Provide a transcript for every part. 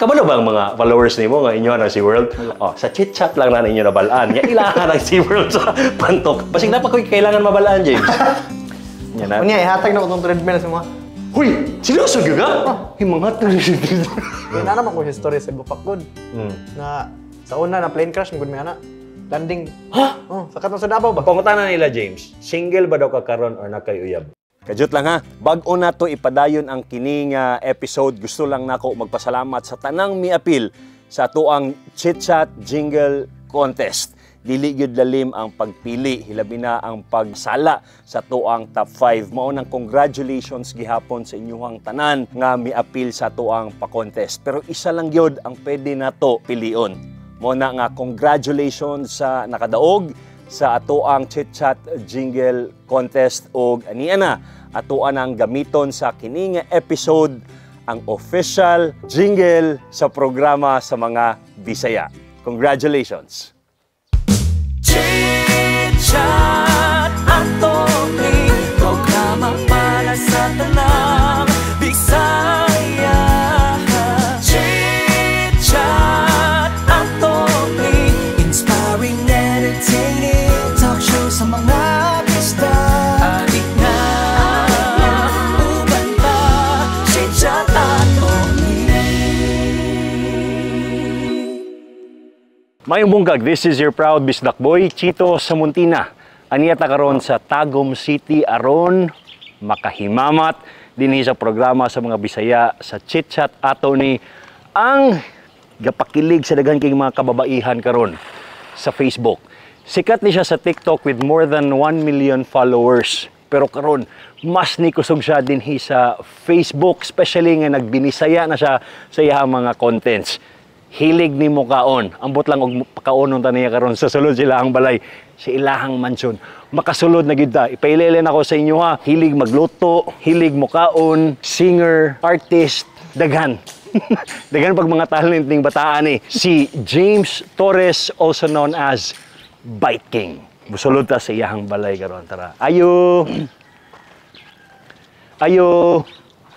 Kabalo ba ang mga followers nimo nga inyo na SeaWorld? Oh, sa chit-chat lang na ninyo nabalaan. Nga ilahan ang SeaWorld sa pantok. Basig na pa ko'y kailangan mabalaan, James. Yan na. Unya, ihatag na ko tong treadmill sa mga. Huy! Seryoso gyud ka? Hey, mga Kaya na naman ko history sa Bupakod. Na sa una na plane crash, magud may ana. Landing. Ha? Oh, sa katong sa Davao ba? Pangutana nila, James, single ba daw ka karon or na kay uyab? Kajut lang ha. Bag-o na to ipadayon ang kining episode. Gusto lang nako magpasalamat sa tanang miapil sa atuang Chit Chat Jingle Contest. Dili gyud lalim ang pagpili, hilabi na ang pagsala sa tuang top 5. Mao nang congratulations gihapon sa inyuhang tanan nga miapil sa tuang pa-contest. Pero isa lang gyud ang pwede nato pilion. Mao na nga congratulations sa nakadaog sa atoang Chit Chat Jingle Contest og ania na atoa nang gamiton sa kining episode ang official jingle sa programa sa mga Bisaya. Congratulations! Chit Chat Attorney, programa para sa tanang Bisaya. Chit Chat Attorney, inspiring, entertaining talk show sa mga bisdak. Adik na, uban ta, Chit Chat Attorney. Mayong bungkag, this is your proud Bisdak boy, Chito Samontina. Aniya ta karon sa Tagum City aron makahimamat dinhi sa programa sa mga Bisaya sa Chit Chat Attorney, ang gapakilig sa daghan kay mga kababaihan karon sa Facebook. Sikat ni siya sa TikTok with more than 1 million followers. Pero karon mas ni kusog siya dinhi sa Facebook, especially nga nagbinisaya na siya sa iyang mga contents. Hilig ni mo kaon. Ambot lang og pakaonon ta niya karon sa sulod sila ang balay sa ilahang mansyon. Makasulod na gid ta. Ipaililin ako sa inyo ha. Hilig magluto, hilig mo kaon, singer, artist, daghan. Daghan pag mga talent ning bataan ni si James Torres, also known as Bite King. Musulod ta sa iyahang balay karon. Tara. Ayo. Ayo.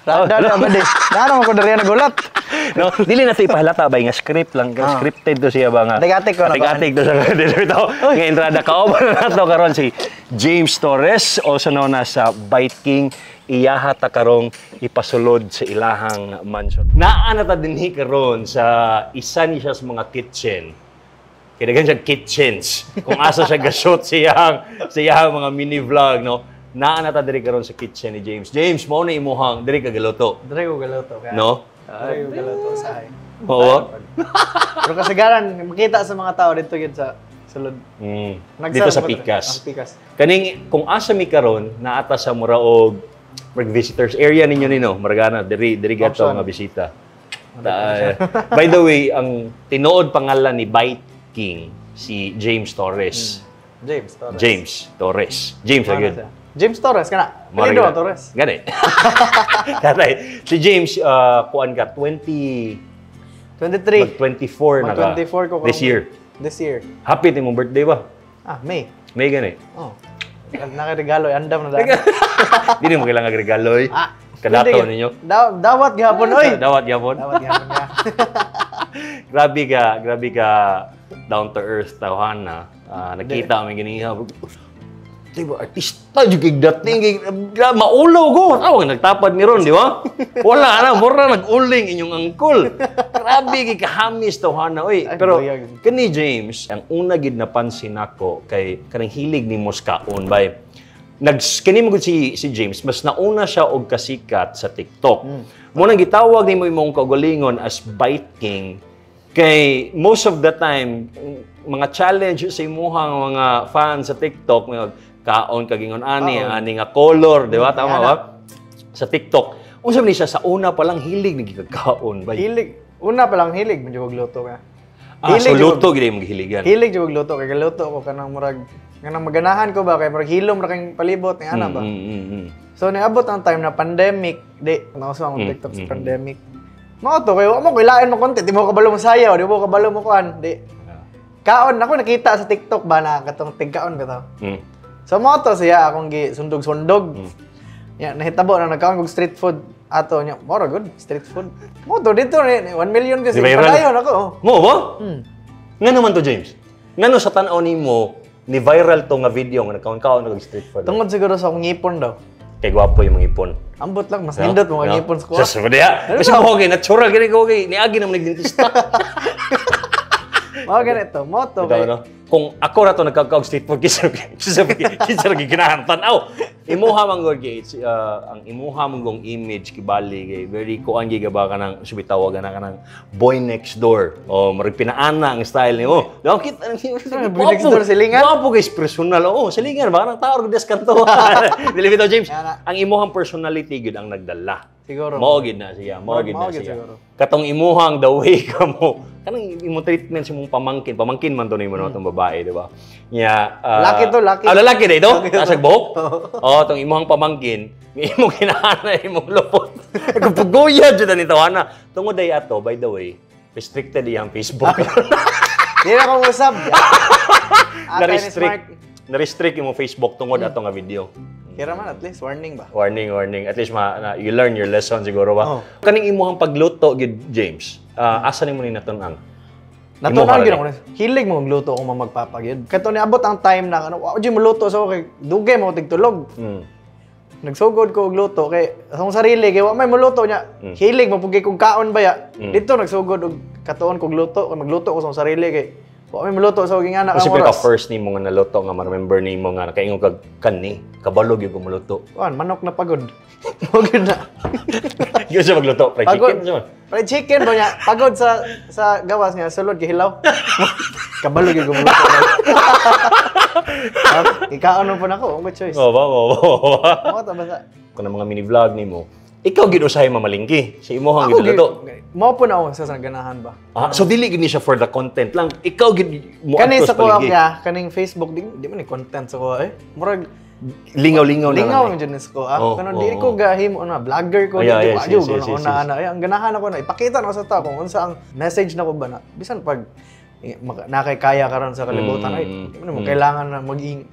Da da ba di? Na naman ko diri nagulat. No, dili na to ipahalata ba nga script lang, scripted to siya ba nga. Atik-atik ko na ba? Atik-atik to sa dili to. Nga entrada ka na to karon si James Torres, also known as Bite King, iyaha ta karong ipasulod sa ilahang mansion. Naa na ta dinhi karon sa isa ni siya sa mga kitchen. Kaya daghan siya kitchens. Kung asa siya gashoot siyang mga mini vlog, no. Naa na ta diri karon sa kitchen ni James. James, mao na imuhang diri ka galuto, Diri ko galuto kaya. no? Diri ko galuto sa ay. Oo. Pero kasagaran makita sa mga tao dito gyud sa sulod. Dito sa Nagsara mo diri. Pikas. Ang Pikas. Kaning kung asa mi karon naata sa muraog mag visitors area ninyo nino, maragana diri diri gato Option. nga bisita. By the way, ang tinuod pangalan ni Bite King si James Torres. James Torres. James Torres. James Ano agad. siya? James Torres kana. Pilido Torres. Gani. Katay, si James kuan ka 20 23. mag 24 na ka. Mag 24 ko this year. This year. Happy imong birthday ba? Ah, May. May gani. Oh. Nakaregalo, andam na daan. Dili mo kailangan regalo eh. Ah, Kadato pwede. ninyo. Dawat gihapon oy. Dawat gyapon. Dawat gihapon ya. Grabe ka down to earth tawhan na. Nagkita kami ganiha. Di ba, artista jud kay dating kay grabe maulaw ko. Tawag nagtapad ni ron, di ba? Wala na, mura nag-uling inyong angkol. Grabe kay kahamis tawhan na oy. Ay, Pero buyag. kani James, ang una gid napansin nako kay kanang hilig ni kaon bay. Nag kani mo gud si James, mas nauna siya og kasikat sa TikTok. Mo nang gitawag nimo imong kaugalingon as Bite King kay most of the time mga challenge sa imuhang mga fans sa TikTok, mga kaon kagingon ani, Kaon. ani nga color, di ba? Tama Ana. ba? Sa TikTok. Unsa man ni siya sa una pa lang hilig nagkakaon bay. Hilig. Una pa lang hilig medyo luto ka. Ah, so Hilig luto gid imong gihiligan. Hilig jud luto kay galuto ko kanang murag kanang maganahan ko ba kay murag hilom ra kay palibot ni ana ba. So niabot ang time na pandemic, di nauso ang TikTok sa pandemic. Mao to kay wa mo kailain mo content, di mo kabalo mo sayaw, di mo kabalo mo kuan, di. Kaon ako nakita sa TikTok ba na katong tigkaon bitaw. So mao to siya akong gi sundog-sundog. Ya nahitabo na nagkaon kog street food. Ato niya, mora good street food. Mo to dito ni 1 million views. Di viral? Padayon ako. Oh. Mo ba? Nga naman to, James. Ngano sa tan-aw nimo ni viral to nga video nga nagkaon-kaon og street food? Tungod siguro sa akong ngipon daw. Kay gwapo yung mga ipon. Ambot lang, mas nindot mga ngipon sa kuha. Sus, diha. Kasi mo okay, natural gani ko okay. Niagi naman nagdentista. Mao ganito, mo to Bitaw, kay no? Kung ako ra to nagkakaog street food kisa kisa kisa ra giganahan tan-aw. Imuha man gud kay ang imuha man gong image kibali kay very kuan gyud ba kanang subitaw na kanang boy next door. O murag pinaana ang style nimo. Daw kita Boy next door, silingan? Gwapo guys, personal. Oo, silingan ba kanang tao ra kanto. Dili bitaw, James. Yana. Ang imuhang personality gyud ang nagdala. Siguro. Mao gid na siya, mao gid Mao na gid siya. siguro. Katong imuhang the way ka mo, kanang imo treatment sa imong pamangkin, pamangkin man to nimo no tong babae, di ba? Nya, Laki to, laki. Ah, lalaki na ito? Nasa buhok? Oo, tong imuhang pamangkin, imong kinahana imong lupot. Nagpuguya jud ni tawana. Tungod ay ato, by the way, restricted iyang Facebook. Di na akong usab. Ata ni Na-restrict, Smart. na-restrict imong Facebook tungod ato nga video. Kira man at least warning ba. Warning, warning. At least you learn your lesson siguro ba? Oh. Kaning imuhang pagluto gid, James. Asa nimo ni natun-an? Natunan Imuha gyud ra ako. Hilig mo magluto akong mamagpapa gyud. Kato niabot ang time na ano, wa jud moluto sa ako kay dugay mo tigtulog. Nagsugod ko og luto kay sa akong sarili kay wa may moluto niya. Hilig mo pugay kog kaon baya. Dito nagsugod og katuon kog luto, kay magluto ko sa akong sarili kay wa may moluto sa akong anak Kasi ang ka oras. first nimo nga naluto nga ma-remember nimo nga nakaingon kag kani, kabalo gyud ko moluto. Kuan, manok na pagod. Mo gyud na. Gyud siya magluto, fried Pagod. chicken siya. Fried chicken ba niya? Pagod sa gawas niya, sulod gihilaw. Kabalo gyud ko moluto. Ikaon mo po nako, ang good choice. Oo ba, oo ba, oo ba. Mo ta basta. Kanang mga mini vlog nimo, ikaw gyud usahay mamalingki sa imuhang Ako giluto. Mao po na ako sa ganahan ba. Ah, so dili gyud ni siya for the content lang. Ikaw gyud mo Kani adto sa kuha palengke. niya, kaning Facebook di man ni content sa kuha eh. Murag Lingaw-lingaw na lingaw lang. man jud ni sa kuha. Oh, Kano oh, di ko oh. gahimo na vlogger ko, Ay, di ko yes, ayo una ana. Ay, ang ganahan ako na ipakita na ko sa tao kung unsa ang message nako ba na bisan pag nakay kaya karon sa kalibutan ay di mo kailangan na maging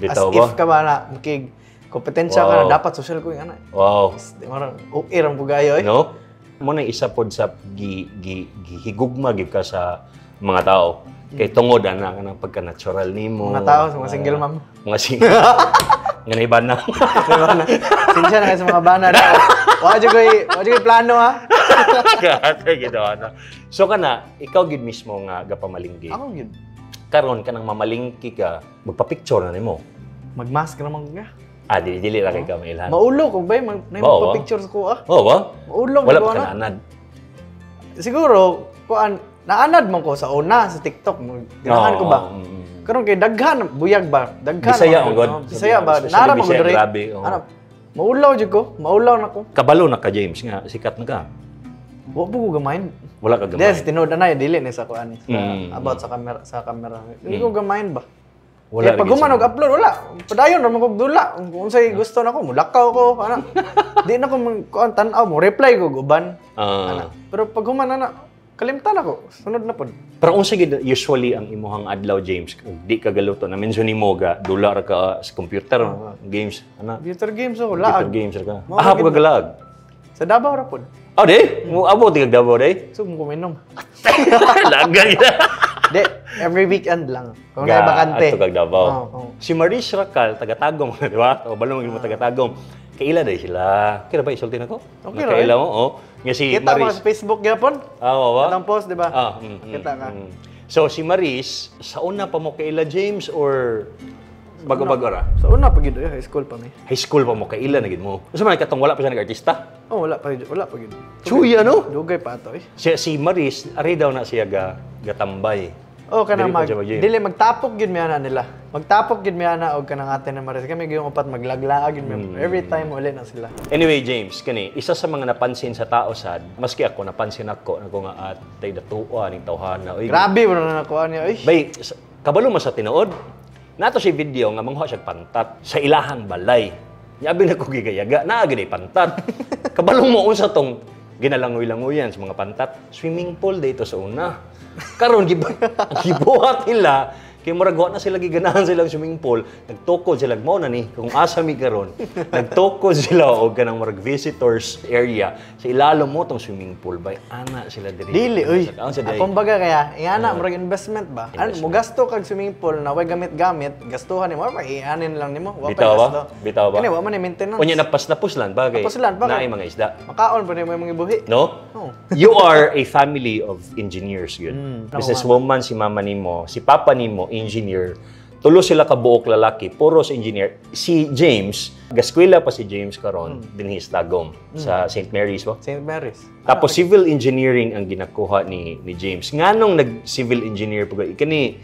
as Bitaw ba? if ka ba na makig kompetensya ka na dapat social ko yung ana. Wow. Di mo okay ra po gayo eh. No? Mo na isa pod sa gi, gi, gihigugma gyud ka sa mga tao. Kay tungod ana kanang pagka-natural nimo. Mga tao, sa mga single mom. Mga single. Nga na na. Diba na? Sinsya na kayo sa mga bana na. Wa jud koy plano ha. Kate gid ana. So kana ikaw gid mismo nga gapamalingki. Ako gyud. Karon kanang mamalingki ka, magpa-picture na nimo. Magmask naman ko nga. Ah, dili dili ra kay ka mailhan. Maulo ko ba mag na Oo, ba? picture sa kuha. Oh, ba? Maulo Wala ko pa na. kananad. Siguro kuan naanad man ko sa una sa TikTok. Ganahan ko ba? Oo, Karon kay daghan buyag ba? Daghan. Bisaya man ang god. no? Bisaya ba? Especially Nara man ko Bisaya, diri. grabe, oo. Ana, maulaw jud ko, maulaw na ko. Kabalo na ka, James, nga sikat na ka. Wa po ko gamain. Wala ka gamay. Yes, tinuod na dili ni sa kuan sa, about sa camera. Dili ko gamain ba? Wala Kaya pag lagi human og upload wala. Padayon ra man kog dula. Kung unsay gusto nako, mulakaw ko ana. Di na ko man kuan tan-aw mo reply ko og uban. Ah. Pero pag human ana, kalimtan ako. Sunod na pod. Pero unsa gid usually ang imuhang adlaw, James, kung di ka galuto na mention nimo ga dula ra ka sa computer games ana. Computer games ako Computer laag. games ra ka. Mao Ah, gid ka galaag. Sa Davao ra pod. Oh, di? Mo abot di kag Davao di? So mo kuminom. Laga gid. Di, every weekend lang. Kung Ga, na bakante. adto kag Davao. Oo, oo. Si Maris Racal taga-Tagum, di ba? O balong mo taga-Tagum. Kaila day sila. Kira ba isulti nako? Okay ra, Kaila mo, oh. Nga si Kita mo Maris. sa Facebook gyapon. Ah, oo ba? Atong post, di ba? Ah, Kita ka. So si Maris, sa una pa mo kaila, James, or bago-bago ra? Sa una pa gid, eh, high school pa mi. High school pa mo kaila na gid mo. Unsa man katong wala pa siya nag-artista? Oh, wala pa gid, wala pa gid. Chuya no? Dugay pa ato eh. Si Maris, ari daw na siya ga gatambay. Oh, kanang Dili pa mag siya mag-gym. dili magtapok gyud mi ana nila. Magtapok gyud mi ana og kanang ate na Maris. Kami gyud upat maglaglaag gyud mi. Every time uli na sila. Anyway, James, kani isa sa mga napansin sa tao sad, maski ako napansin ako nako nga atay datuwa ning tawhana. Oy, Grabe bro na nakuha niya. Uy. Bay, kabalo mo sa tinuod. Nato si video nga manghuha siya pantat sa ilahang balay. Yabi na ko gigayaga, naa gid ay pantat. Kabalo mo unsa tong ginalangoy-langoyan sa mga pantat. Swimming pool dito sa una. Karon gibuhat nila Kay murag wa na sila giganahan silang swimming pool, nagtukod sila mao na ni kung asa mi karon. Nagtukod sila og kanang murag visitors area sa ilalom mo tong swimming pool bay ana sila diri. Dili, uy. Ang sa day. Kumbaga kaya, ingana, murag investment ba? Ano, mo gasto kag swimming pool na way gamit-gamit, gastuhan nimo, pa ianin lang nimo, wa pa Bitaw ba? gasto. Bitaw ba? Kani wa man ni maintenance. Unya napaslan ba kay Napaslan ba kay- naay mga isda. Makaon pa nimo yung mga buhi. No? Oo. You are a family of engineers yun. Businesswoman si mama nimo, si papa nimo engineer. Tulo sila kabuok lalaki, puros engineer. Si James, gaskwela pa si James karon dinhi sa Tagum sa St. Mary's ba? St. Mary's. Tapos civil engineering ang ginakuha ni James. Nganong nag-civil engineer po kani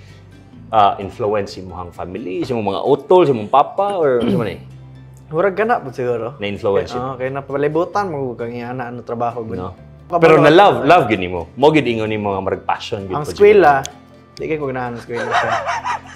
influence imong family, sa imong mga utol, sa imong papa or ano man eh? Murag kana po siguro. Na-influence yun. Oo, kay napalibutan mo kang ingana ano trabaho gud. No? Pero na love, love gyud nimo. Mo gyud ingon nimo nga marag passion gyud Ang po gyud. eskwela, di kay ko ganahan sa eskwela.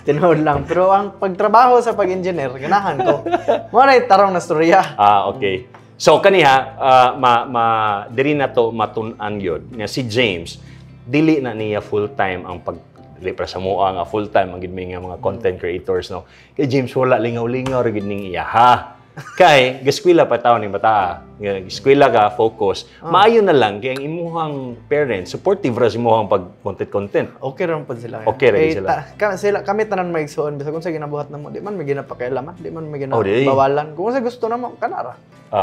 Tinuod lang. Pero ang pagtrabaho sa pag-engineer, ganahan ko. Mo na tarong na storya. Ah, okay. So kaniha ma ma diri na to matun-an gyud nga si James dili na niya full time ang pag dili para sa mua nga full time ang gid mi nga mga content creators, no. Kay James wala lingaw-lingaw ra gid ning iya ha. Kay gaskwela pa taon ni bata. Nga eskwela ka focus. Maayo na lang kay ang imuhang parents supportive ra sa imuhang pag content content. Okay ra pud sila. Okay ra Kay sila. Sila kami tanan maigsuon bisag unsa ginabuhat namo, di man may ginapakialaman, di man may Oh, di. ginabawalan. Kung unsa gusto namo kana ra.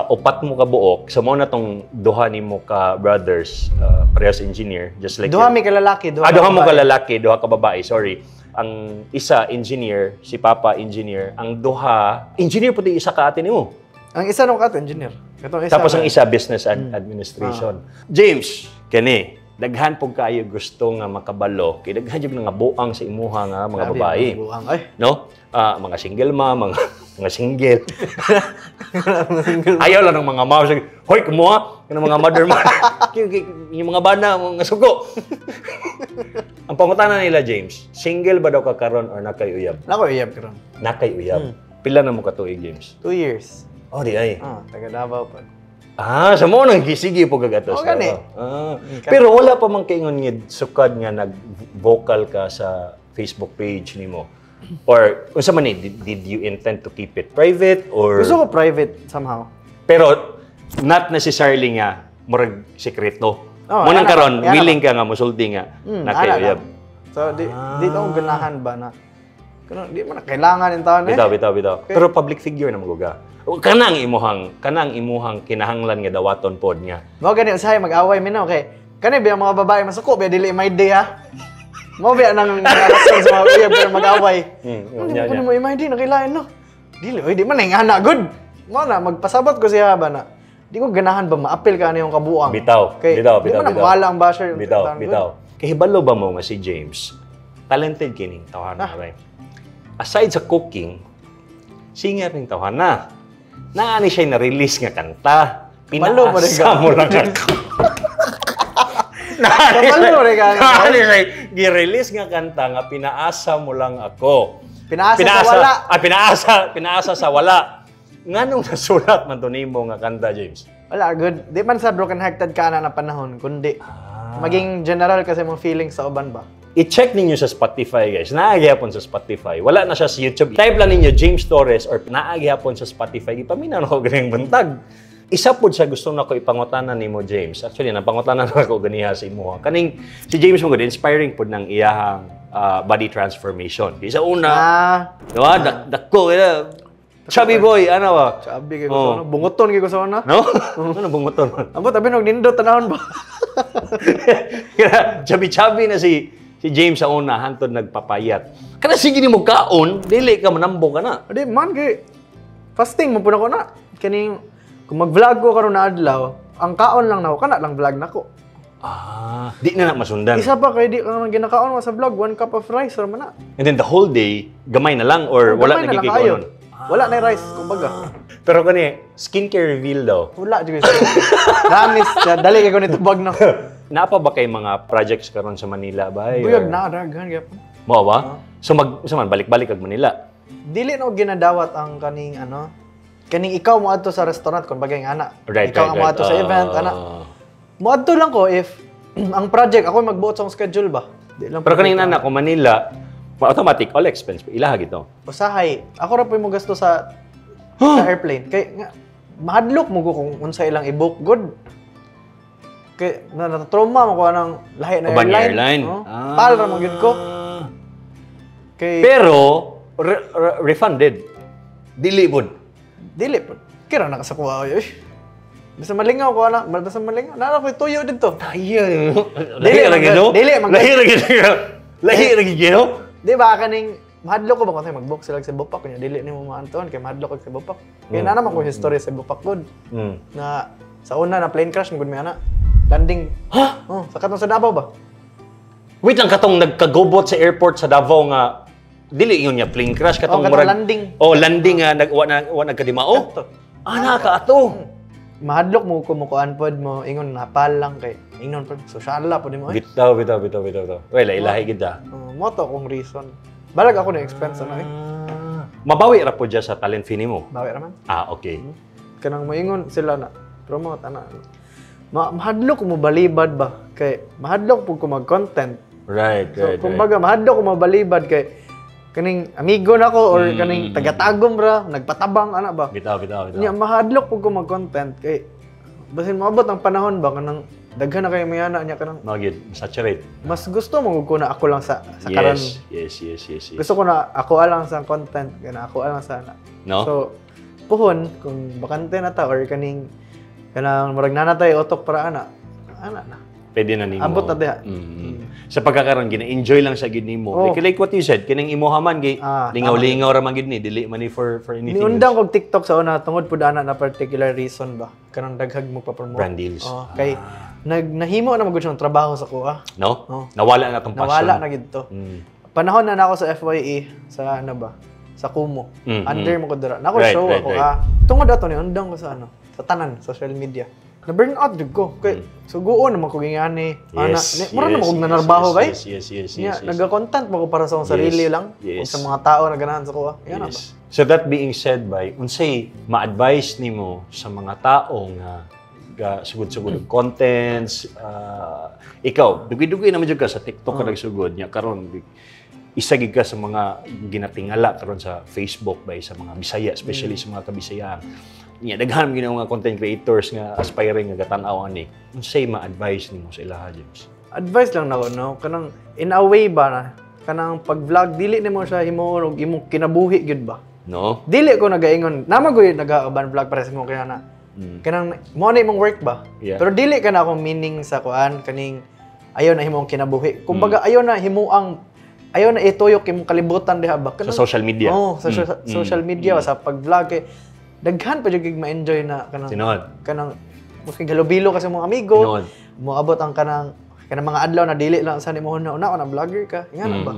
Upat mo ka buok sa mao na tong duha nimo ka brothers, parehas engineer just like Duha mi ka lalaki, duha. Ah, duha mo ka ka babae. lalaki, duha ka babae, sorry. Ang isa engineer, si Papa engineer, ang duha engineer pud isa ka ate nimo. Ang isa nung kato engineer. Katong isa. Tapos ang isa business administration. James, kani daghan pug kaayo gusto nga makabalo kay daghan jud nga buang sa imuha nga mga Grabe, babae. mga buang. Ay, No? Ah, mga single ma, mga mga single. Ayaw lang ng mga mom. Hoy, kumuha! Yung mga mother ma. Yung mga bana, mga suko. Ang pangutana nila, James, single ba daw ka karon or nakay uyab? Nako iyab karon. Nakay uyab. Pila na mo katuig, James? 2 years. Oh, di ay. Ah, taga Davao pa. Ah, sa mo nang gisigi po kagatos. Oh, gani. Ah. Pero wala pa man kaingon nga sukad nga nag-vocal ka sa Facebook page nimo. Or unsa man ni did you intend to keep it private or Gusto ko private somehow. Pero not necessarily nga murag sekreto. Oh, Mo nang ana karon ba? Ana willing ka nga musulti nga na Ana kay lang. uyab. So di di ako ganahan ba na kuno di man na kailangan in taon eh. Bitaw, bitaw, bitaw. Pero public figure na maguga. Kanang imuhang kinahanglan nga dawaton pod nga. Mao gani usahay mag-away mi no kay kani ba ang mga babae masuko ba dili my day ha. Mao ba nang rason sa mga uyab pero mag-away. Ano Nya, mo nya. mo my day nakailain no. Dili oy di man na ingana good. Mao na magpasabot ko siya ba na. Di ko ganahan ba maapil ka yung kabuang. Bitaw, Kay, bitaw, di bitaw, man na bitaw. mawala ang basher. Bitaw, taon, good. bitaw. Kahibalo ba mo nga si James, talented kining tawhana, right? Aside sa cooking, singer ning tawhana. Naani siya na-release nga kanta. Kabalo mo rin Pinaasa ka. mo lang ako. Naani Kabalo rin ka. Naani siya gi-release nga kanta nga pinaasa mo lang ako. Pinaasa sa wala. Ah, pinaasa sa wala. Nganong nasulat man to nimo nga kanta, James? Wala, good. Di man sa broken hearted ka na panahon, kundi maging general kasi mong feelings sa uban ba. I-check ninyo sa Spotify, guys. Naa gyapon sa Spotify. Wala na siya sa YouTube. Type lang ninyo James Torres or naa gyapon sa Spotify. Ipaminaw na ko ganang buntag. Isa pod sa gusto nako ipangutana nimo, James. Actually, napangutana na ako ganiha sa imuha. Kaning si James mo gud inspiring pod ng iyahang body transformation. Kay sa una, diba? Dako kaya chubby boy, ano ba? Sabi kay ko sa una, bungoton kay ko sa una. No? Ano bungoton man? Ambot abi nog nindot tanawon ba. Kaya chubby-chubby na si si James sa una hantod nagpapayat. Kana sige nimo kaon, dili ka manambo ka na. Di man kay fasting mo pud ako na. Kaning kung mag-vlog ko karon na adlaw, ang kaon lang nako kana lang vlog nako. Ah, di na na masundan. Isa pa kay di ka man ginakaon mo sa vlog, 1 cup of rice ra man na. And then the whole day, gamay na lang or wala Gamay na lang gid kaayo. kaonon. Wala na rice kumbaga. Pero kani skincare reveal daw. Wala jud ko. Promise, dali kay ko nito bag na. Naa pa ba kay mga projects karon sa Manila ba? Or- Buyag na daghan gyapon. Mao ba? So mag sa man balik-balik kag Manila. Dili na og ginadawat ang kaning ano, kaning ikaw mo adto sa restaurant kung bagay nga ana. Ikaw ang moadto sa event ana. Moadto lang ko if ang project ako magbuot sa akong schedule ba. Di lang Pero kaning nana ko Manila, Automatic, all expense. Ilaha gito. Usahay, ako ra po mo gasto sa airplane. Kay nga mahadlok mo ko kung unsa ilang i-book good. Kay na na-trauma mo ko anang lahi na Uban airline. Airline. Oh. Ah. PAL ra man gyud ko. Kay Pero, refunded. Dili pod. Dili po. Kira na ka sa kuha oy. Basta malingaw ko ana, basta malingaw. Nara ko tuyo dito. Ay, Dili, lahi ra gid. dili, Lahi ra gid. Lahi ra gid. Di ba kaning mahadlok ko ba kung mag-book sila sa Cebu Pac kunya dili nimo maantuan kay mahadlok ko sa Cebu Pac. Kay na naman ko history sa Cebu Pac gud. Na sa una na plane crash gud may ana. Landing. Ha? Oh, sa katong sa Davao ba? Wait lang, katong nagkagobot sa airport sa Davao nga dili yun nga plane crash, katong Oh, katong landing. Oh, landing nga nag wa na wa nagkadimao. Ato. Ah, naa ka ato. Mahadlok mo ko mo kuan pod mo ingon napal lang kay ingon pod sosyal la pod mo. Eh. Bitaw, bitaw, bitaw, bitaw, bitaw. Well, ilahi gid ah. Oh, mo to akong reason. Balag ako na expense ano eh. Ah. Mabawi ra po dyan sa talent fee nimo. Bawi ra man. Ah, okay. Kanang moingon sila na promote ana. Mahadlok ko mo balibad ba kay mahadlok pud ko mag-content. Right, So, kumbaga, mahadlok ko mabalibad kay kaning amigo na ko or kaning taga-Tagum ra, nagpatabang ana ba. Bitaw, bitaw, bitaw. Nya mahadlok pud ko mag-content kay basin moabot ang panahon ba kanang daghan na kayo mayana niya kanang Mao gyud, saturate. Mas gusto mo ko na ako lang sa karon. Yes. Gusto ko na ako lang sa content, kana ako lang sa ana. No? So puhon kung bakante na ta or kaning kanang murag nanatay utok para ana. Ana na. Pwede na nimo. Abot na diha. Sa pagkakaroon gina-enjoy lang sa gid nimo. Oh. Like what you said, kining imuha man gi Ah, lingaw-lingaw ra man gid ni, dili man ni for anything Niundang else. kog TikTok sa una tungod pud ana na particular reason ba kanang daghag mo pa-promote. Brand deals. Oh, kay nag nahimo na magud siyang trabaho sa kuha. No? Oh. Nawala na tong passion. Nawala na gid to. Panahon na nako sa FYE sa ano ba? Sa Kumu. Under mo ko dira. Nako show ako ah. Tungod ato ni undang ko sa ano, sa tanan social media. Na burn out jud ko. Kay suguon naman ko gingani. Ana, mura naman kog nanarbaho kay. Yes. Nya, nagakontent mo ko para sa akong sarili lang ug sa mga tao na ganahan sa kuha. Yan na ba? Yes. So that being said, bay, unsay ma-advise nimo sa mga tao nga ga sugod-sugod og contents, ikaw dugi-dugi naman jud ka sa TikTok ka nagsugod nya karon isa gid ka sa mga ginatingala karon sa Facebook bay sa mga Bisaya, especially sa mga Kabisayaan nya daghan gyud mga content creators nga aspiring nga gatan-aw ani. Unsay ma-advise nimo sa ilaha, James? Advice lang nako, no, kanang in a way ba na kanang pag-vlog dili nimo siya himuon og imong kinabuhi gyud ba. No. Dili ko nagaingon nama ko nagauban vlog para sa imong kaya na kanang mo na imong work ba. Pero dili ka na akong meaning sa kuan kaning ayaw na himong kinabuhi. Kumbaga ayaw na himuang ayaw na ituyok imong kalibutan diha ba. Sa Kanang- social media. Oh, sa social media sa pag-vlog kay daghan pa jud kay ma-enjoy na kanang Tinuod. kanang maski galobilo kasi mga amigo. Tinuod. Moabot ang kanang kanang mga adlaw na dili lang sa nimo na una na vlogger ka. Nga na ba?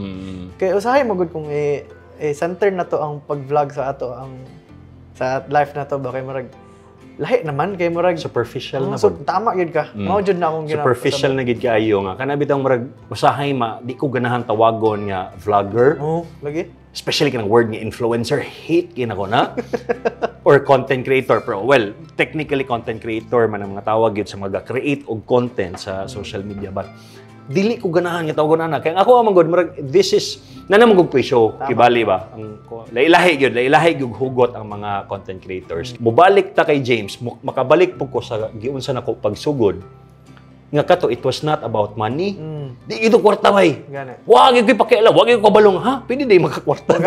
Kay usahay magud kung i center na to ang pag-vlog sa ato ang sa life na to ba kay murag lahi naman kay murag Superficial Oh, na so pod. tama gyud ka. Mao jud na akong Superficial na gid kaayo nga kana bitang murag usahay ma di ko ganahan tawagon nga vlogger, Oh, lagi. especially kanang word nga influencer, hate kay nako na, or content creator. Pero well, technically content creator man ang mga tawag gyud sa mga create og content sa social media, but dili ko ganahan nga tawagon ana kay ang ako man gud murag this is na naman gud show kibali ba ang lahi gyud, lahi gyud hugot ang mga content creators. Mobalik ta kay James, makabalik pud ko sa giunsa nako pagsugod nga kato it was not about money. Di ito kwarta bay. Gani. Wag gyud pakialam, wag gyud kabalong ha. Pwede di makakwarta.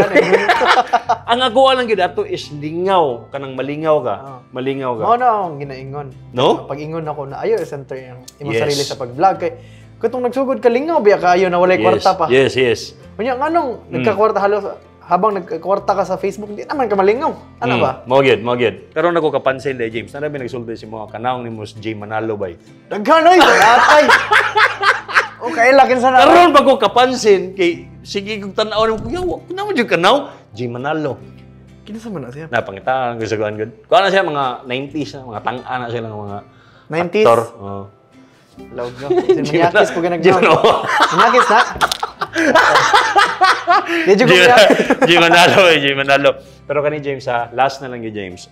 Ang ako lang gyud ato is lingaw, kanang malingaw ka. Malingaw ka. Mao na akong ginaingon. No? Pag-ingon ako na ayaw i-center yung imong sarili sa pag-vlog kay katong nagsugod ka lingaw biya kaayo na walay kwarta pa. Yes. Unya nganong nagkakwarta halos habang nagkakwarta ka sa Facebook di naman ka malingaw. Ano ba? Mao gyud, mao gyud. Karon ako kapansin day, James, na nagsulti si mga kanaong ni Mos J Manalo bay. Daghan oy, atay. Okay, lakin sa na. Karon pa ko kapansin kay sige kog tan-aw nimo kuya, wa ko naman jud kanaw J Manalo. Kinsa man na siya? Na pangitaan ko sa kuan gud. Kuan na siya mga 90s na mga tang-a na sila nga mga 90s? actor. Oh. Lawag no. Si Manyakis po J Manalo. Manyakis na. Di jud ko J Manalo, eh, J Manalo. Pero kani James ha, last na lang gyud, James.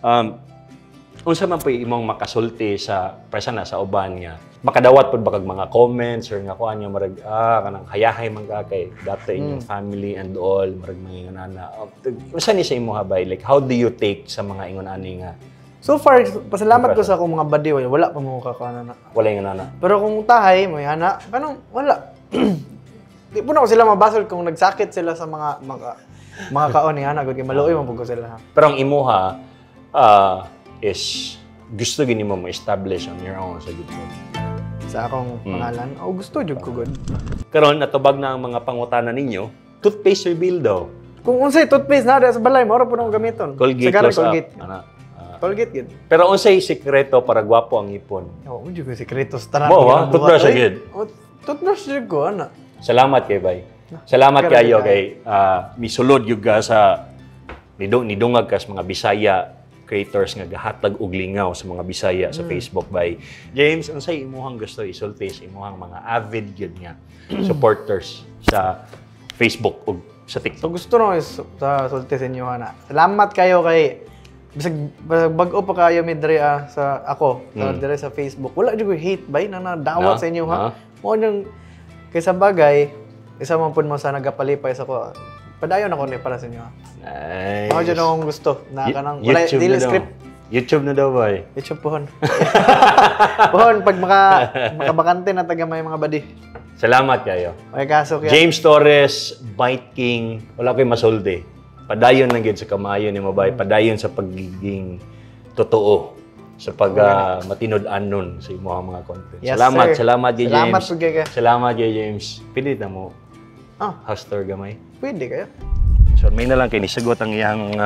Unsa man po imong makasulti sa presa na sa uban nga makadawat pud ba kag mga comments or nga kuan nga murag kanang hayahay man ka kay dati inyong family and all, murag mga ingon ana? Unsa ni sa imo bay, like, how do you take sa mga ingon ani nga? So far, pasalamat ko sa akong mga badi, wala pa mo kakaano na. Wala ingon ana? Pero kung tahay, may ana, kanang wala. Di po na ko sila mabasol kung nagsakit sila sa mga kaon ni ana, gud kay maluoy man pud ko sila. Pero ang imuha is gusto gini mo mo-establish on your own sa good po. Sa akong pangalan, oh, gusto jud ko gud. Karon natubag na ang mga pangutana ninyo. Toothpaste reveal daw. Kung unsay toothpaste na sa balay, mao ra pud akong gamiton. Colgate, Sa karon, Close Up. Colgate. Ana. Ah. Colgate gid. Pero unsay sikreto para gwapo ang ngipon? Oh, jud ko sikreto sa tanan. Mo, ah? Ginabuhat, Toothbrush oy. agad. Oh, toothbrush jud ko ana. Salamat kay bay. Salamat Karon kayo jud kay misulod gyud ka sa nidungag ka sa mga Bisaya creators nga gahatag og lingaw sa mga Bisaya sa Facebook bay. James, unsay imuhang gusto isulti sa imuhang mga avid gyud nga supporters sa Facebook ug sa So TikTok? gusto na ko sa sulti sa inyo ana. Salamat kayo kay bisag bag-o pa kayo mi diri sa ako sa diri sa Facebook. Wala jud ko hate bay na nadawat No? sa inyo ha. No? Mo nang kay sa bagay isa man pud mo sa nagapalipay sa ko. Padayon ako ni para sa inyo ha. Nice. Mao jud akong gusto na kanang wala YouTube dili na daw. script. YouTube na daw bay. YouTube pohon. Pohon pag makabakante na taga may mga badi. Salamat kayo. May kaso kaya. James Torres, Bite King, wala ko'y masulti. Padayon lang gyud sa kamayo ni Mabay, padayon sa pagiging totoo sa pag matinud-anon sa imong mga content. Yes, Salamat, sir. salamat kay Salamat James. pud kay ka. Salamat kay James. Pili na mo. Ah. House tour gamay. Pwede kayo. So may na lang kay nisagot ang iyang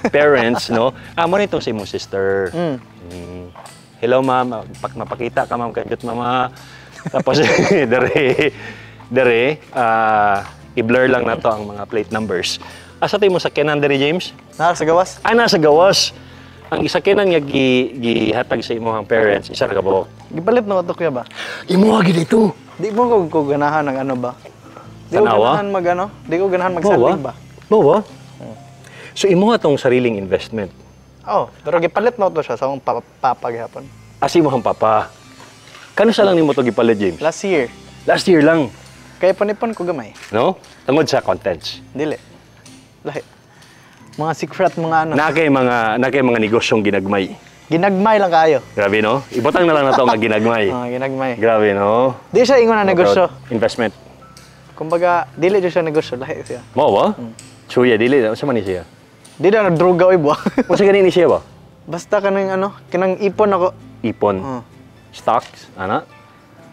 parents, no? Ah, mo nitong sa imong sister. Hello, ma'am, mapakita ka, ma'am, kay mama. Tapos dere dere i-blur lang nato ang mga plate numbers. Asa tayo mo sakyanan dere, James? Nara sa gawas. Ah, nasa gawas. Ang isakyanan nga gihatag sa imong parents, isa ra ka buok. Gipalit na ko to kuya ba? Imo gid ito. Di mo ko ganahan ng ano ba? Di ko Tanawa? ganahan mag ano? Di ko ganahan magsalig ba? Bawa. So imo tong sariling investment. Oh, pero gipalit na ko to siya sa akong papa gihapon. Asi mo ang papa. Kano sa lang nimo to gipalit, James? Last year. Last year lang, Kaya panipon ko gamay. no? Tungod sa contents. Dili. Lahi. Mga secret mga ano. Na kay mga negosyong ginagmay. Ginagmay lang kayo. Grabe, no? Ibutang na lang na to nga ginagmay. Mga ginagmay. Grabe, no? Di siya ingon na negosyo. Investment. Kumbaga, dili jud siya negosyo, lahi siya. Mo ba? Chuya dili unsa man ni siya? Di na nagdruga oy buwa. Unsa gani ni siya ba? Basta kanang ano, kinang ipon ako. Ipon. Oh. Stocks, ana?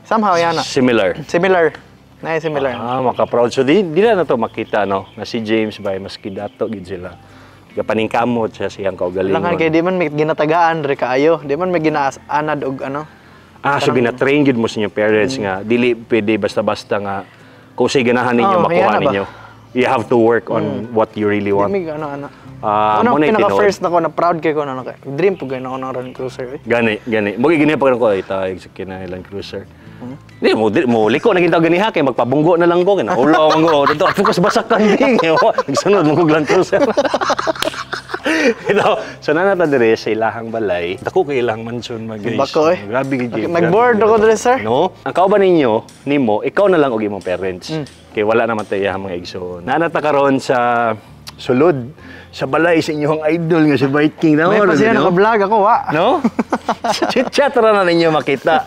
Somehow yan na. Similar. Similar. Na similar. Ah, maka-proud. So di na to makita, no, na si James bay maski dato gid sila. Gapaningkamot siya siyang kaugalingon. Langan kay di man may ginatagaan re kaayo, di man may ginaanad og ano. Ah, so gina-train gid mo sa inyong parents nga dili pwede basta-basta nga kung say ganahan ninyo Oh, makuha kaya na ba? ninyo. You have to work on what you really Di want. may ano ano. Ah, Ano mo na pinaka tinuod. first nako na proud kay ko na ano kay. Dream po gay na ako ng Land Cruiser. Eh. Gani, gani. Mo gini pa ko ay tayo sa kina Land Cruiser. Di mo di, mo liko na gintaw ganiha kay magpabunggo na lang ko kay naulaw man ko. Dito focus basak ka hindi. Nagsunod mo kog Land Cruiser. Ito, so nanata dire sa ilahang balay. Dako kay ilahang mansion ma guys. Bako, eh. Grabe gid. James. Nag-board Grabe ako gid. dire, sir. No? Ang kauban ninyo, nimo, ikaw na lang og imong parents. Kay wala naman tayo iyang mga igsoon. Nanata karon sa sulod sa balay sa inyong idol nga si Bite King na. May pa siya no? naka-vlog ako wa. No? Chit-chat ra na ninyo makita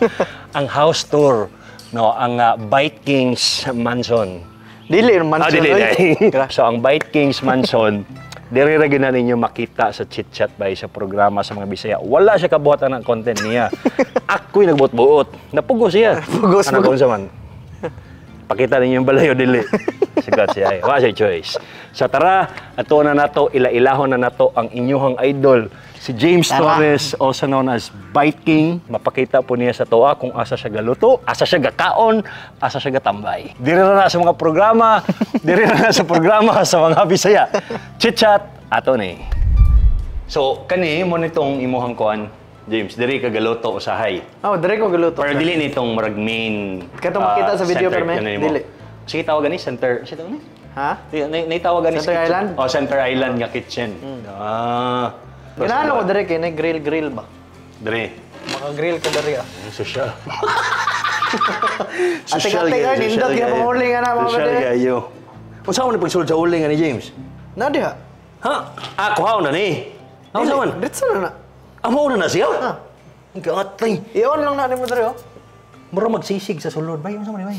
ang house tour, no, ang Bite Kings Mansion. Dili man Ah, dili, dili. So ang Bite Kings Mansion, diri ra gyud na ninyo makita sa chit-chat bay sa programa sa mga Bisaya. Wala siya kabuhatan ng content niya. Ako'y nagbuot-buot. Napugo siya. Pugos, Ano pugos. kung sa man? Pakita ninyo yung balayo dili. Sigat siya. Eh. Wala siya choice. So tara, ato na nato, ila-ilahon na nato ang inyuhang idol, si James Tara. Torres, also known as Bite King. Mapakita po niya sa toa kung asa siya galuto, asa siya gakaon, asa siya gatambay. Diri na sa mga programa, diri na sa programa sa mga Bisaya. Chit-chat, ato ni. So, kani mo nitong imuhang kuan, James, diri ka galuto usahay. Oh, dire ko galuto. Pero dili nitong murag main Kato makita sa video, center pero may- ano nimo. dili. Sige, tawag gani center. Sige, tawag ni. Ha? Naitawag gani sa Center kitchen. Island? Oh, Center Island nga kitchen. Ah. Ganahan ako diri kay grill grill ba. Diri. Maka-grill ka diri ah. Social. Atik-atik ay nindot gyud pang uling ana mga Social bade. kayo. Unsa man pagsulod sa uling ani James? Na diha. Ha? Ah, kuhaon na ni. Unsa man? Diretso na na. Amo na na siya? Ah. Ang kaatay. I-on lang na nimo diri oh. Mura magsisig sa sulod bay, unsa man ni bay?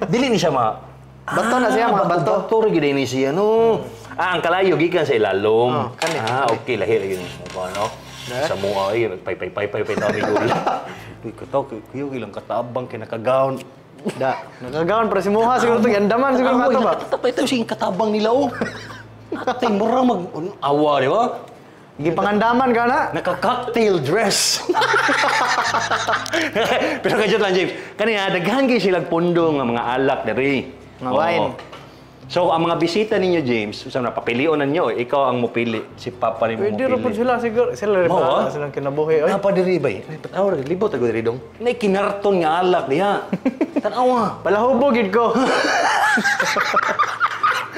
Dili ni siya ma Bato na siya, mga bato. Bato ra gyud ni siya no. Ah, ang kalayo gikan sa ilalom. Oh, kani. Ah, okay lahi lagi ni. Ano? Sa mua ay pay pay pay pay pay tawag gula. Uy, kataw kuyo ilang katabang kay nakagaon. Da. Nakagaon para si Muha siguro to giandaman siguro Amoy, kato ba. Nakita pa ito siyang katabang nila oh. Atay mura mag awa di ba? Gipangandaman ka na. Naka-cocktail dress. Pero kajut lang James, kaniya daghan kay silang pundo nga mga alak diri. Mga wine. Oo. So ang mga bisita ninyo James, usa na papilion ninyo, ikaw ang mopili, si Papa nimo Pwede ra mopili. pud sila siguro. Sila rin Mao, ba ah? silang kinabuhi oy. Napa diri bay. Ay, patawar libot ako diri dong. Nay kinarton nga alak diha. Tan-awa. Palahubo gid ko.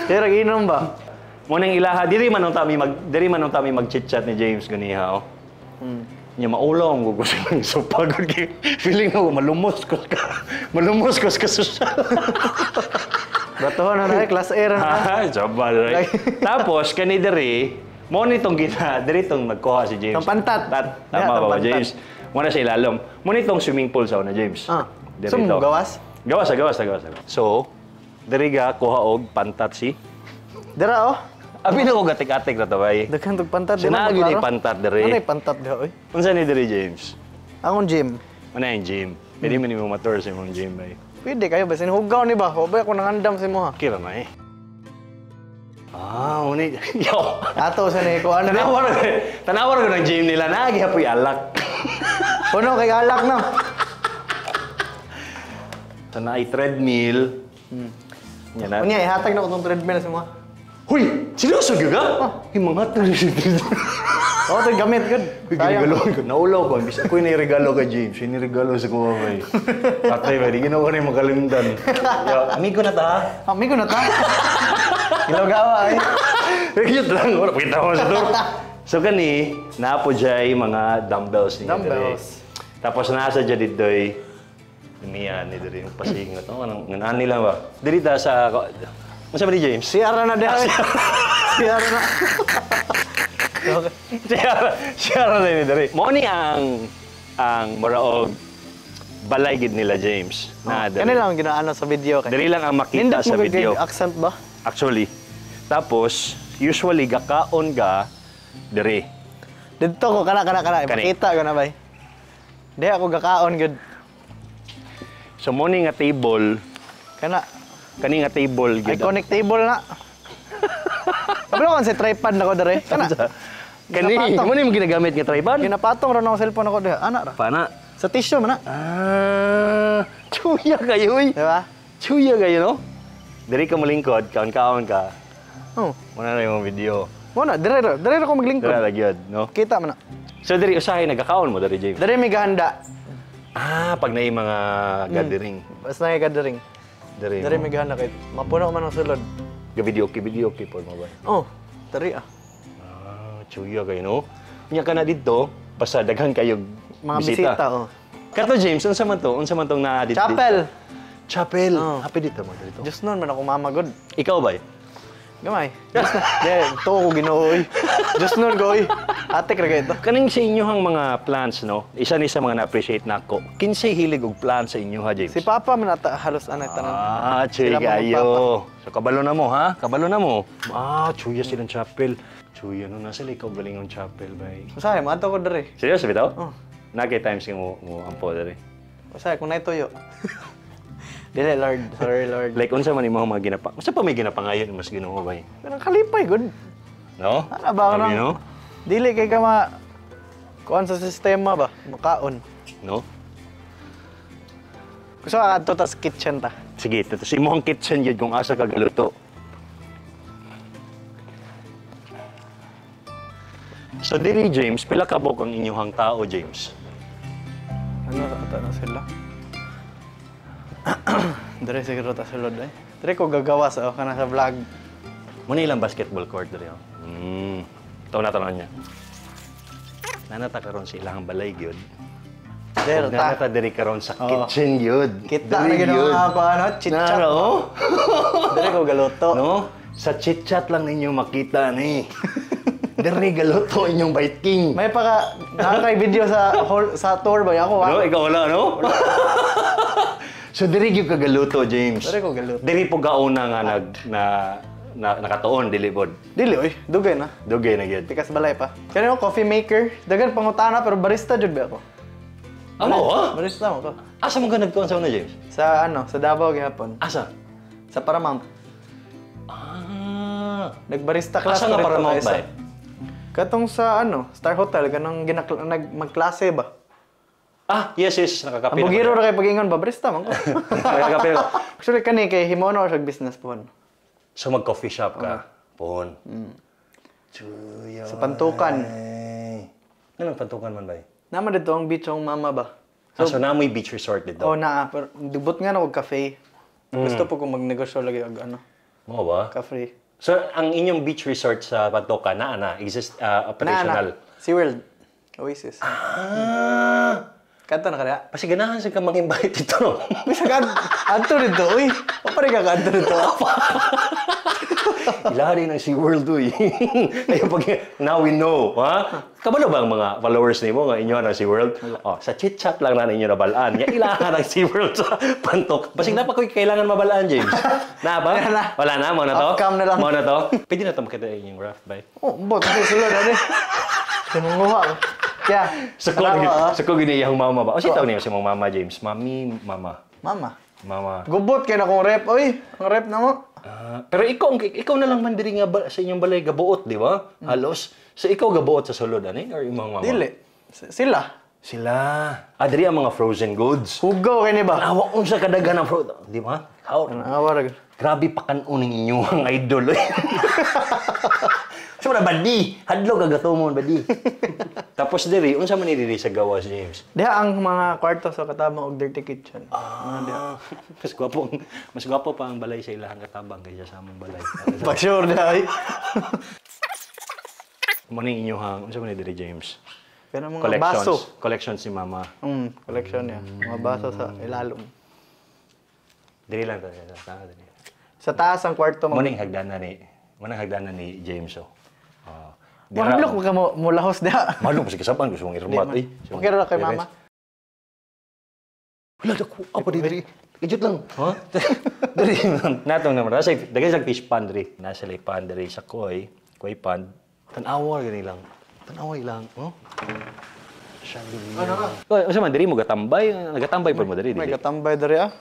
Pero inom ba? Mo nang ilaha diri man unta mi mag diri man unta mi mag-chit-chat ni James ganiha oh. Nya maulaw ang gugo sa so pagod kay feeling ko malumos ko ka. Malumos ko ka social. Batuhan na na class A ra na. Ah, jabal, right? Tapos kani diri mo nitong gina diri tong nagkuha si James. Tong pantat. Tat, Yeah, tama tong ba, pantat. James? Mo na sa ilalom. Mo nitong swimming pool sa una, James. Ah. Diri So, to. gawas? Gawas, gawas, gawas. So, diri ga kuha og pantat si. Dira oh. Abi na ko gatik-atik na to bay. Daghan tog pantat di Sinagi man ni pantat diri. Ano pantat diha oy? Unsa ni diri, James? Akong gym. Ano yung gym? Pwede man nimo motor sa imong gym bay. Pwede kayo ba sinuhugaw ni ba? Wa ba ako nangandam sa imo ha? Kira na eh. Ah, uni. Yo. Ato sa ni ko ano na. Tanawa ra tanawa ra ng gym nila na gihapoy alak. Puno kay alak na. So na ay treadmill. Nya na. Unya ihatag na ko tong treadmill sa imo. Huy, seryoso gyud ka? Hey, mga Oh, to gamit gud. Uy, ginigalo ko. Naulaw ko. Imbis ako yung nairegalo kay James. Yung niregalo sa kuha bay. Patay ba? Di ginawa ko na yung makalimtan. Yo, amigo na ta. Amigo na ta. Ilog-awa ay. Cute lang. Wala, pakita ko sa tour. So kani, naapo jay mga dumbbells niya. Dumbbells. Diri. Tapos nasa dyan dito'y niya ni diri yung pasingot. Oh, anong ngan nila ba? Diri ta sa Unsa ba ni James? CR na diha. CR na. Okay. Siya na ni diri. Mo ni ang muraog balay gid nila James. Na diri. Kani lang ginaano sa video kay. Diri lang ang makita Nindot sa mo video. kay accent ba? Actually. Tapos usually gakaon ga diri. Didto ko kana kana kana Kani. ipakita ko na bay. Di ako gakaon gud. So mo ni nga table, Kana kani nga table gid. iconic table na. Kabalo kon sa tripod na ko dere. Kana. Kani, Ginapatong. mo ni mo ginagamit nga tripod? Ginapatong ra na ako cellphone ako diha. Ana ra. Pana. Sa tissue man na. Ah, chuya kayo uy. Di ba? Chuya kayo no? Diri ka molingkod, kaon-kaon ka. Oh. Muna na yung video. Mo na dire ra, dire ra ko maglingkod. Dira lagi yun, no? Kita man na. So diri usahay nagakaon mo diri James. Dire may gahanda. Ah, pag naay mga gathering. Basta na gathering. Diri. Dire may gahanda kay mapuno man ang sulod. Ga video okay, video okay po mo ba? Oh, diri ah. Ah, chuya kayo no? Nya ka na didto, basta daghan kayo Mga bisita, oh. Kato James, unsa man to? Unsa man tong naa dito? Chapel. Chapel. Oh. Happy dito mo dito. Diyos nun man ako mama gud. Ikaw ba? Gamay. Diyos na. Di, to ko Ginoo oy. Diyos nun ko oy. Atik ra kayo to. Kaning sa inyohang mga plants, no? Isa ni sa mga na-appreciate nako. Kinsay hilig og plants sa inyo ha, James? Si Papa man ata halos anay tanan. Ah, chuy Sila mga kayo. So kabalo na mo, ha? Kabalo na mo. Ah, chuya silang chapel. Chuya no nasa ikaw galing ang chapel bay. Usahay mo ato ko diri. Seryoso bitaw? Oh. Nagay times nga mo mo ampo diri. Usahay kung naituyo. Dili Lord, sorry Lord. Like unsa man imong mga ginapa? Unsa pa may ginapangayon mas Ginoo bay? Pero kalipay gud. No? Ana ba Sabi, kanang no? Dili kay ka ma kuan sa sistema ba, makaon. No? Gusto ka adto ta sa kitchen ta. Sige, ito sa imong kitchen gyud kung asa ka galuto. So diri James, pila ka buok ang inyong tao, James? Ano ata na sila? Dire siguro ta sulod ay. Dire ko gagawa sa oh, kana sa vlog. Muna ilang basketball court diri oh. Ito na tanon niya. Nanata karon sa ilang balay gyud. Der ta. Nanata diri karon sa kitchen gyud. Kita na gyud ang mga ano, chit-chat. No? Diri ko galuto. No? Sa chit-chat lang ninyo makita ni. Diri galuto inyong biking. May paka nakakay video sa hall, sa tour ba ako? No, ikaw wala, no? So diri gyud ka galuto, James. Diri ko galuto. Diri po gauna nga nag na, na nakatuon dili pod. Dili oy, dugay na. Dugay na gyud. Tikas balay pa. Kani ko coffee maker, daghan pangutana pero barista jud ba ako? Amo ha? Barista mo ko. Asa mo ka nagtuon sa una, James? Sa ano, sa Davao gihapon. Asa? Sa Paramount. Ah. Nagbarista class Asa nga ko rito Paramount kaysa- ba? Eh? Katong sa ano, Star Hotel kanang magklase ba? Ah, yes, nakakape. Ang bugiro ra kay pag-ingon ba barista man ko. Nakakape ko. Actually kani kay himono siya business pohon. So mag-coffee shop ka. Pohon. Chuya. Sa Pantukan. Anong Pantukan man ba? Nama dito ang beach ang mama ba? So, naamoy beach resort dito. Oh, naa pero dubot nga na og cafe. Gusto po kong magnegosyo lagi og ano, Mo ba? cafe. So, ang inyong beach resort sa Pantukan na ana exist operational. Na, na. SeaWorld. Oasis. Ah! Kadto na kaya? Kasi ganahan sa ka mag-invite dito, no? Bisa ka adto dito, uy. O pare ka kadto dito. Ilaha din ang SeaWorld, uy. Ayun, pag, now we know, ha? Kabalo ba ang mga followers nimo nga inyo ang SeaWorld? Oh, sa chit-chat lang na ninyo nabalaan. Nga ilaha ang SeaWorld sa Pantok. Basig na pa ko'y kailangan mabalaan, James. Na ba? Wala na. Wala na? Mo na to? Off-cam na lang. Mo na to? Pwede na to makita inyong raft, bye. Oh, bot kasi sulod ani. Tinunguha ko. Kaya, Sa ko, sa ko giniyang mama ba? O siya tawag niyo si mong mama, James. Mami, mama. Mama. Mama. Gubot kay na kong rep, oy. Ang rep na mo. Pero ikaw na lang man diri nga sa inyong balay gabuot, di ba? Halos. So ikaw gabuot sa sulod ani or imong mama? Dili. Sila. Sila. Ah, diri ang mga frozen goods. Hugaw kay ni ba? Awa unsa kadaghan ang frozen, di ba? How? Awa ra. Grabe pa kan-on ninyo ang idol. Oy. So na badi, hadlok kagatumon badi. Tapos diri unsa man ni diri sa gawas, James? Diha ang mga kwarto sa katabang og dirty kitchen. Ah, mas gwapo pa ang balay sa ilahang katabang kaysa sa among balay. Pa sure diha. Ay. Mo ni inyohang unsa man ni diri, James? Pero mga baso. Collections si mama. Collection niya. Mga baso sa ilalom. Diri lang ta diri. Sa taas ang kwarto Mo ning hagdanan ni James oh. Mahadlok ka mo lahos diha. Mahadlok sa kasapan gusto mong irmat eh. Okay ra kay mama. Wala dako apa diri. Kajut lang. Ha? Diri natong naman nasa daghan sa fish pond diri. Nasa lay pond diri sa koi, koi pond. Tan-awa gani lang. Tan-awa ilang, oh. Ano ka? Oy, unsa man diri mo gatambay? Nagatambay pud mo diri May dili. gatambay diri ah.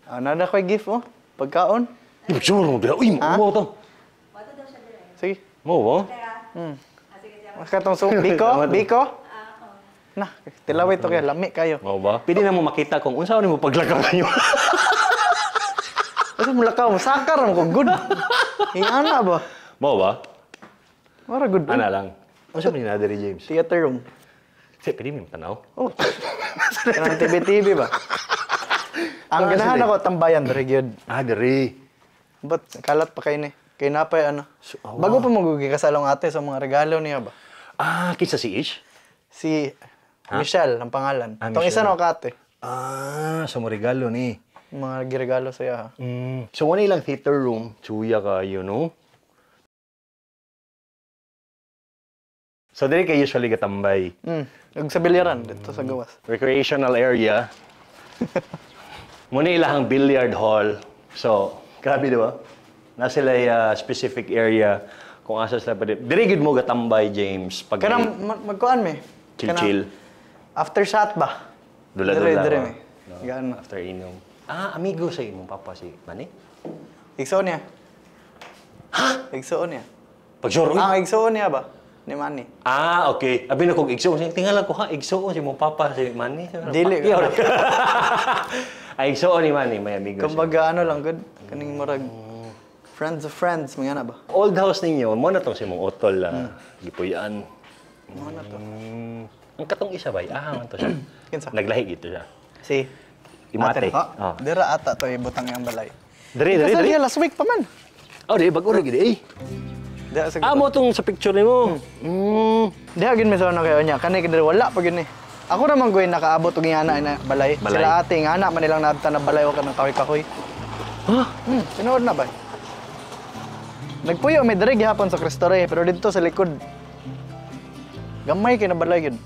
Ah, nada koy gift oh. Pagkaon. Sure mo diri. Uy, mo to. Sige. Mo ba? Mas katong soup biko, biko. Na, tilaway to kay lami kayo. Mo ba? Pwede na mo makita kung unsa ni mo paglakaw ninyo. Asa mo lakaw mo sakar mo ko good. Ingana ba? Mo ba? Mara good. Ana lang. Unsa man ni na diri, James? Theater room. Sige, pwede mo tanaw. Oh. Kanang TV-TV ba? Ang ganahan ako tambayan diri gyud. Ah, diri. But kalat pa kay ni. Kay napay ano. So, awa. Bago pa magugi kasalong ate sa mga regalo niya ba? Ah, kinsa si Ish? Si Michelle ang pangalan. Ah, Tong isa Michelle. na kate. Ah, sa mo regalo ni. Mga giregalo sa iya. So, wala ilang theater room. Chuya kayo, no? So, diri kayo usually gatambay. Ug sa bilyaran dito sa gawas. Recreational area. Muna ilahang billiard hall. So, grabe, di ba? Nasa sila specific area kung asa sila pwede. Diri gid mo gatambay, James. Pag Kanang magkuan me. Chill, chill. After shot ba? Dula-dula. Dire, dire ba? me. No. Gaan. After inom. Ah, amigo sa imong papa si Manny? Igsoon niya. Ha? Igsoon niya. Pag sure, uy. Ang igsoon niya ba? Ni Manny. Ah, okay. Abi na kog igsoon. Tingala ko ha, igsoon si mong papa si Manny. Dili. Ay, igsoon ni Manny, may amigo siya. Kumbaga ano lang good. Kaning murag friends of friends, mga na ba? Old house ninyo, mo na tong si mong utol gipuy-an. Mo na to. Ang katong isa bay, ah, man to siya. Kinsa? Naglahi gito siya. Si Imate. Ate ko? Oh. Dira ata to ibutang ang balay. Diri, diri, Kasal diri. niya last week pa man. Oh, diri bag-o ra gid eh. Diha sa Ah, mo tong sa picture nimo. Diha gyud mi sa una kayo niya. Kani kay wala pa gyud ni. Ako ra man goy nakaabot og ingana na balay. Balay. Sila ate ingana man nilang naabtan na balay wa kanang kahoy-kahoy. Ha? Tinuod na ba? Nagpuyo may diri gihapon sa Cristo Rey pero didto sa likod. Gamay kay na balay gyud.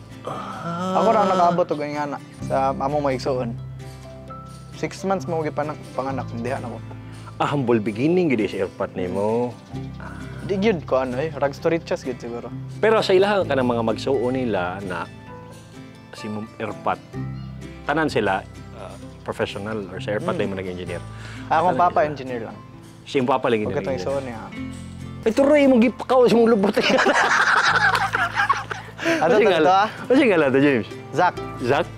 Ako ra ang nakaabot og ingana sa among maigsuon. 6 months mo gipanak panganak diha na ko. Ah, humble beginning gid sa airpot nimo. Di gyud ko ano eh, rags to riches gyud siguro. Pero sa ilaha ka ng mga magsuo nila na si Ma'am Erpat, tanan sila professional or sa Erpat mo nag-engineer. Akong papa engineer lang. Siya yung papa lagi Huwag katong isuon niya. Ay, turoy mong gipakaw sa mong lubot. Ano to to ah? Ano nga to, James? Zach. Zach?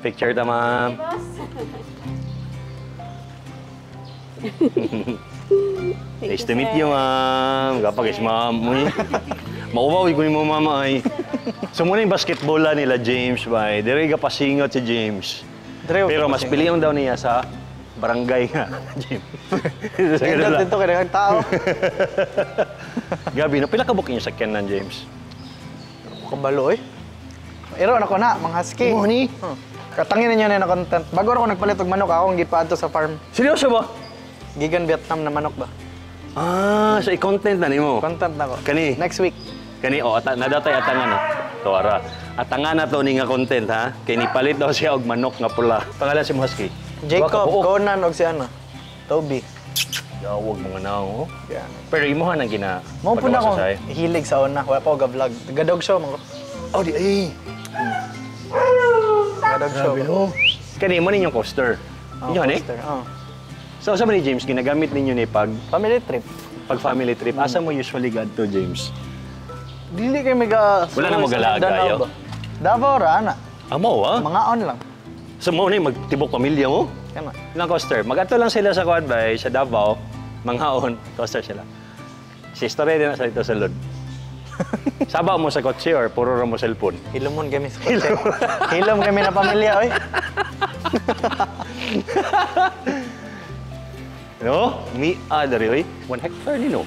Picture ta, ma'am. Nice to meet you, ma'am. Kapag is ma'am. Uy. Mauwaw ko ni mo, mama ay. So muna yung basketball nila, James, bay. Dire ka pasingot si James. Dire Pero mas pasingot. piliyon daw niya sa barangay nga, James. Sa Nindot ganun lang. dito kay daghang tao. Gabi, no, pila ka bukin yung sakyanan, James? Kabalo eh. Iro na ko na, mga husky. Mo ni? Katangin ninyo na yung content. Bago ra ko nagpalit og manok, akong gipaadto sa farm. Seryoso ba? Gigan Vietnam na manok ba? Ah, so i-content na nimo. Content na ko. Kani? Next week. Kani oh, ata, nadatay atangan na. To ara. Atangan na to ni nga content ha. Kay nipalit daw siya og manok nga pula. Pangalan si Husky. Jacob, Buok. Conan og si ano? Toby. Yawag mga naong. Oh. Yan. Pero imuha nang gina. Mo po na pagawa akong sa say. hilig sa una. Wala pa ako ga-vlog. Gadog show man ko. Oh, di ay. Gadog show. Grabe no. Kani mo ninyong coaster. Oh, Inyo ni? poster. Oh. So sa ni James ginagamit ninyo ni pag Family trip. pag family trip. Asa mo usually gadto, James? Dili kay mega Wala na mo galaga, Danao yo? ba? Davao ra ana. Amo ah. Mga on lang. So mo ni magtibok pamilya mo. Kana. Ilang coaster. Magadto lang sila sa kuan bay sa Davao, manghaon, coaster sila. Si istorya din na sa dito sa lod. Saba mo sa kotse or puro ra mo cellphone? Hilomon kami sa kotse. Hilom kami na pamilya oy. No? Mi diri oy. 1 hectare ni no.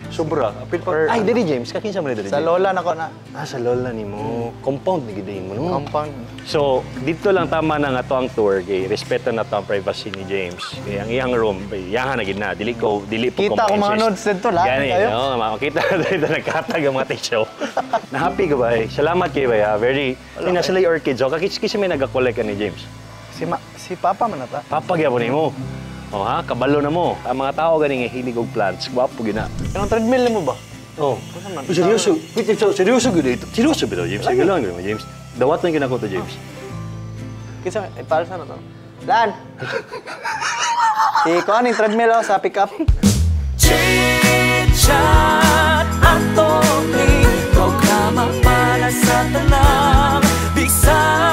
Sobra. Apil pa. Per- Ay, diri James, kakinsa mo ni diri? Sa James? lola na ko na. Ah, sa lola nimo. Compound ni gid mo no. Compound. So, dito lang tama na nga to ang tour kay respeto na to ang privacy ni James. Kay ang iyang room, bay, iyahan na gid na. Dili ko, dili po Kita ko mga ma-insist. notes dito, lahat Gani, kayo. no, makita na dito nagkatag ang mga tissue. Na-happy ka ba? Eh? Salamat kay ba? Very, ay, nasa sila yung orchids. Oh, kakis may nagakolek ni James. Si Papa man na ta. Papa gyapon nimo. Oh ha, kabalo na mo. Ang mga tao gani nga hilig og plants, gwapo gina. Anong treadmill mo ba? Oh. Ano man? Seryoso. Wait, seryoso gud ito. Seryoso ba to, James? Sige lang, gud mo, James. Dawat na ginako to, James. Kinsa ipalsa na to. Lan. Si kuan yung treadmill oh, sa pick up. Chit Chat Attorney, programa para sa tanang Bisaya.